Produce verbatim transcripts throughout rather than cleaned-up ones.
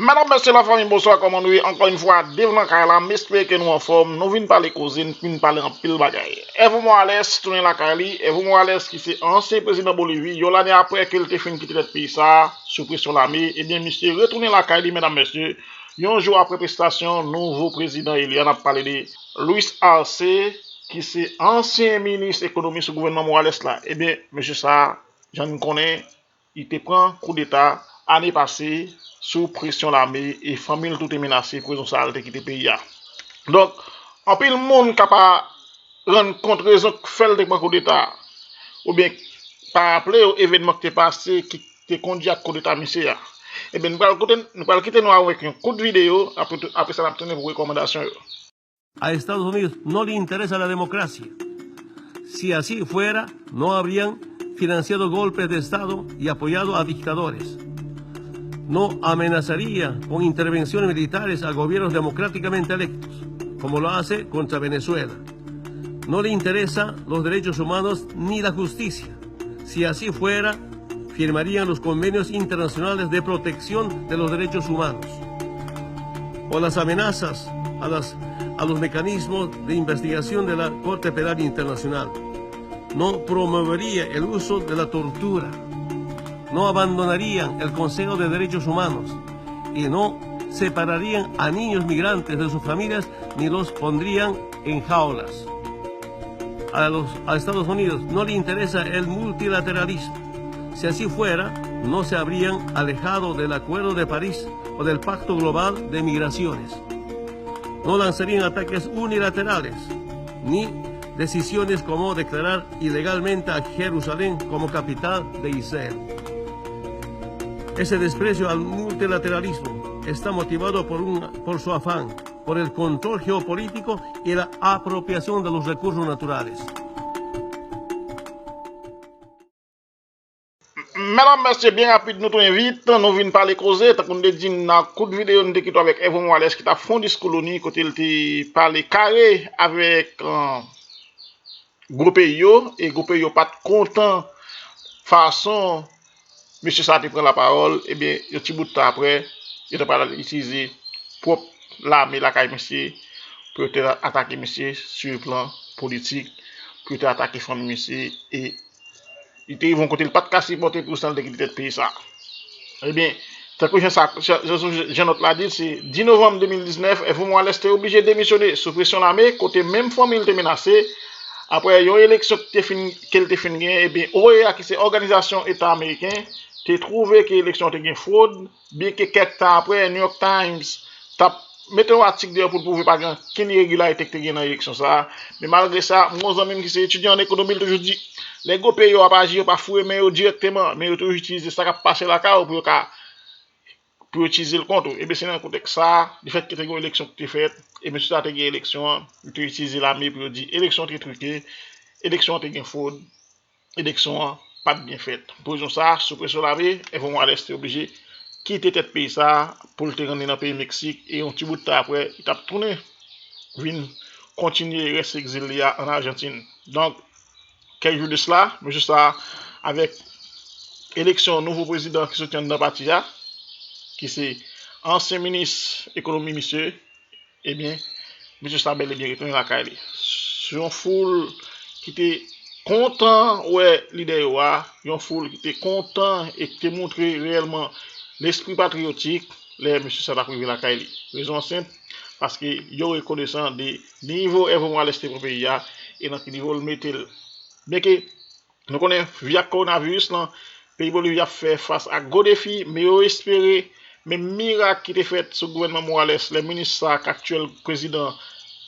Medam, mesye, lafanmi, bonswa, kòman nou ye? Ankò yon fwa, Dave nan kay la, m espere ke nou anfòm. Nou vin pale koze, n vin pale anpil bagay. Evo Morales tounen lakay li. Evo Morales, ki se ansyen prezidan Bolivi, yon lane apre ke l te fin kite tèt peyi sa a, sou presyon lame, ebyen, misye retounen lakay li, medam, mesye, yon jou apre prestasyon nouvo prezidan eli a, n ap pale de Luis Arce, ki se ansyen minis ekonomi sou gouvènman Morales la. Ebyen, mesye sa a, jan n konnen, li te pran koudeta ane pase sou presyon lame e fanmi l tou te menase pou rezon sa a l te kite peyi a. Donk, anpil moun ka pa rann kont rezon k fè l te pran koudeta, oubyen pa raple yo evènman k te pase ki te kondui ak koudeta misye a. Ebyen, nou pral koute, nou pral kite nou avèk yon kout videyo, apre, apre sa n ap tounen pou rekòmandasyon yo. A Estados Unidos no le interesa la democracia. Si así fuera, no habrían financiado golpes de Estado y apoyado a dictadores. No amenazaría con intervenciones militares a gobiernos democráticamente electos, como lo hace contra Venezuela. No le interesa los derechos humanos ni la justicia. Si así fuera, firmarían los convenios internacionales de protección de los derechos humanos o las amenazas a, las, a los mecanismos de investigación de la Corte Penal Internacional. No promovería el uso de la tortura. No abandonarían el Consejo de Derechos Humanos y no separarían a niños migrantes de sus familias ni los pondrían en jaulas. A, los, a Estados Unidos no le interesa el multilateralismo. Si así fuera, no se habrían alejado del Acuerdo de París o del Pacto Global de Migraciones. No lanzarían ataques unilaterales, ni decisiones como declarar ilegalmente a Jerusalén como capital de Israel. Ese desprecio al multilateralismo está motivado por, un, por su afán por el control geopolítico y la apropiación de los recursos naturales. Medam, mesye, byen rapid, nou tounen vit, nou vin pale koze, tankou n te di nan kout videyo, nou te kite w avèk Evo Morales ki t ap fè yon diskou loni, kote l te pale kare avèk, uh, gwo peyi yo, e gwo peyi yo pa t kontan fason mesye sa a te pran lapawòl, ebyen, yon ti bout tan apre, yo te pral itilize pwòp lame lakay misye pou yo te atake misye sou plan politik, pou yo te atake fanmi misye, e li te rive yon kote li pa t ka sipòte pou sa l te kite tèt peyi sa. Ebyen, tankou jan sa, jan, jan, jan nòt la di l, se dis novanm de mil diznèf, Evo Morales te oblije demisyone sou presyon lame, kote menm fanmi l te menase, apre yon eleksyon ki te fin, ke l te fin genyen, ebyen, O E A, ki se Òganizasyon Eta Ameriken, te twouve ke eleksyon an te gen fwod, byenke kèk tan apre, New York Times t ap mete yon atik deyò pou l pwouve pa gen okenn iregilarite ki te gen nan eleksyon sa a. Men malgre sa, m gen yon zanmi m ki se etidyan an ekonomi, l toujou di, lè gwo peyi yo ap aji, yo pa foure men yo dirèkteman, men yo toujou itilize sa k ap pase lakay ou pou yo ka, pou yo itilize l kont ou. Ebyen, se nan kontèks sa a, lefètke te gen yon eleksyon ki te fèt, e mesye sa a te gen eleksyon an, li te itilize lame pou yo di eleksyon an te twike, eleksyon an te gen fwod, eleksyon an pa t byen fèt. Pou rezon sa a, sou presyon lame, Evo Morales te oblije kite tèt peyi sa a pou l te rann li nan peyi Meksik, e yon ti bout tan apre, li t ap tounen vin kontinye rès egzil li a ann Ajantin. Donk, kèk jou de sila, mesye sa a, avèk eleksyon nouvo prezidan ki soti anndan pati a, ki se ansyen minis ekonomi misye, ebyen, mesye sa a bèl e byen retounen lakay li. Se yon foul ki te kontan wè lidè yo a, yon foul ki te kontan e ki te montre reyèlman lespri patriyotik lè mesye sa a t ap rive lakay li. Rezon an senp, paske yo rekonesan de nivo Evo Morales te pran peyi a e nan ki nivo l mete l. Byenke nou konnen, vi ak kowonaviris lan, peyi Bolivi ap fè fas ak gwo defi, men yo espere menm mirak ki te fèt sou gouvènman Morales, lè minis sa a k aktyèl prezidan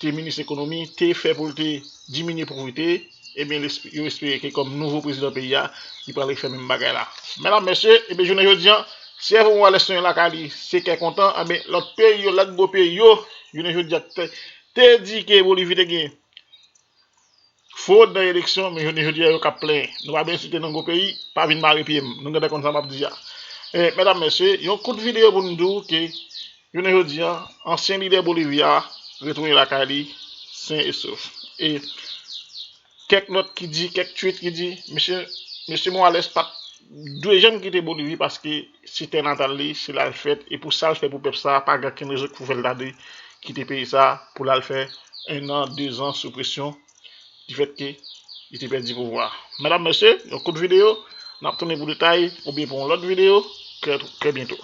te minis ekonomi, te fè pou l te diminye povrete, ebyen, l esp-, yo espere ke kòm nouvo prezidan peyi a, li pral refè menm bagay la. Medam, mesye, ebyen, jounen jodi a, si Evo Morales tounen lakay li, se kè kontan, ebyen, lòt peyi yo, lòt gwo peyi yo, jounen jodi a, te, te di ke Bolivi te gen fwod nan eleksyon, men jounen jodi a yo k ap plenyen. Nou pa bezwen site non gwo peyi, pa vin mare pye m. Nou gentan konn sa m ap di a. E, medam, mesye, yon kout videyo pou n di w ke, jounen jodi a, ansyen lidè Bolivi a retounen lakay li, sen e sof. E kèk nòt ki di, kèk tweet ki di, mesye, mesye Morales pa t dwe janm kite Bolivi paske se tè natal li, se la l fèt, e pou sa l fè pou pèp sa, pa gen okenn rezon ki pou fè l ta dwe kite peyi sa pou l al fè en an, de zan sou presyon, difèt ke li te pèdi pouvwa. Medam, mesye, yon kout videyo, n ap tounen pou detay, oubyen pou yon lòt videyo, trè, trè byento.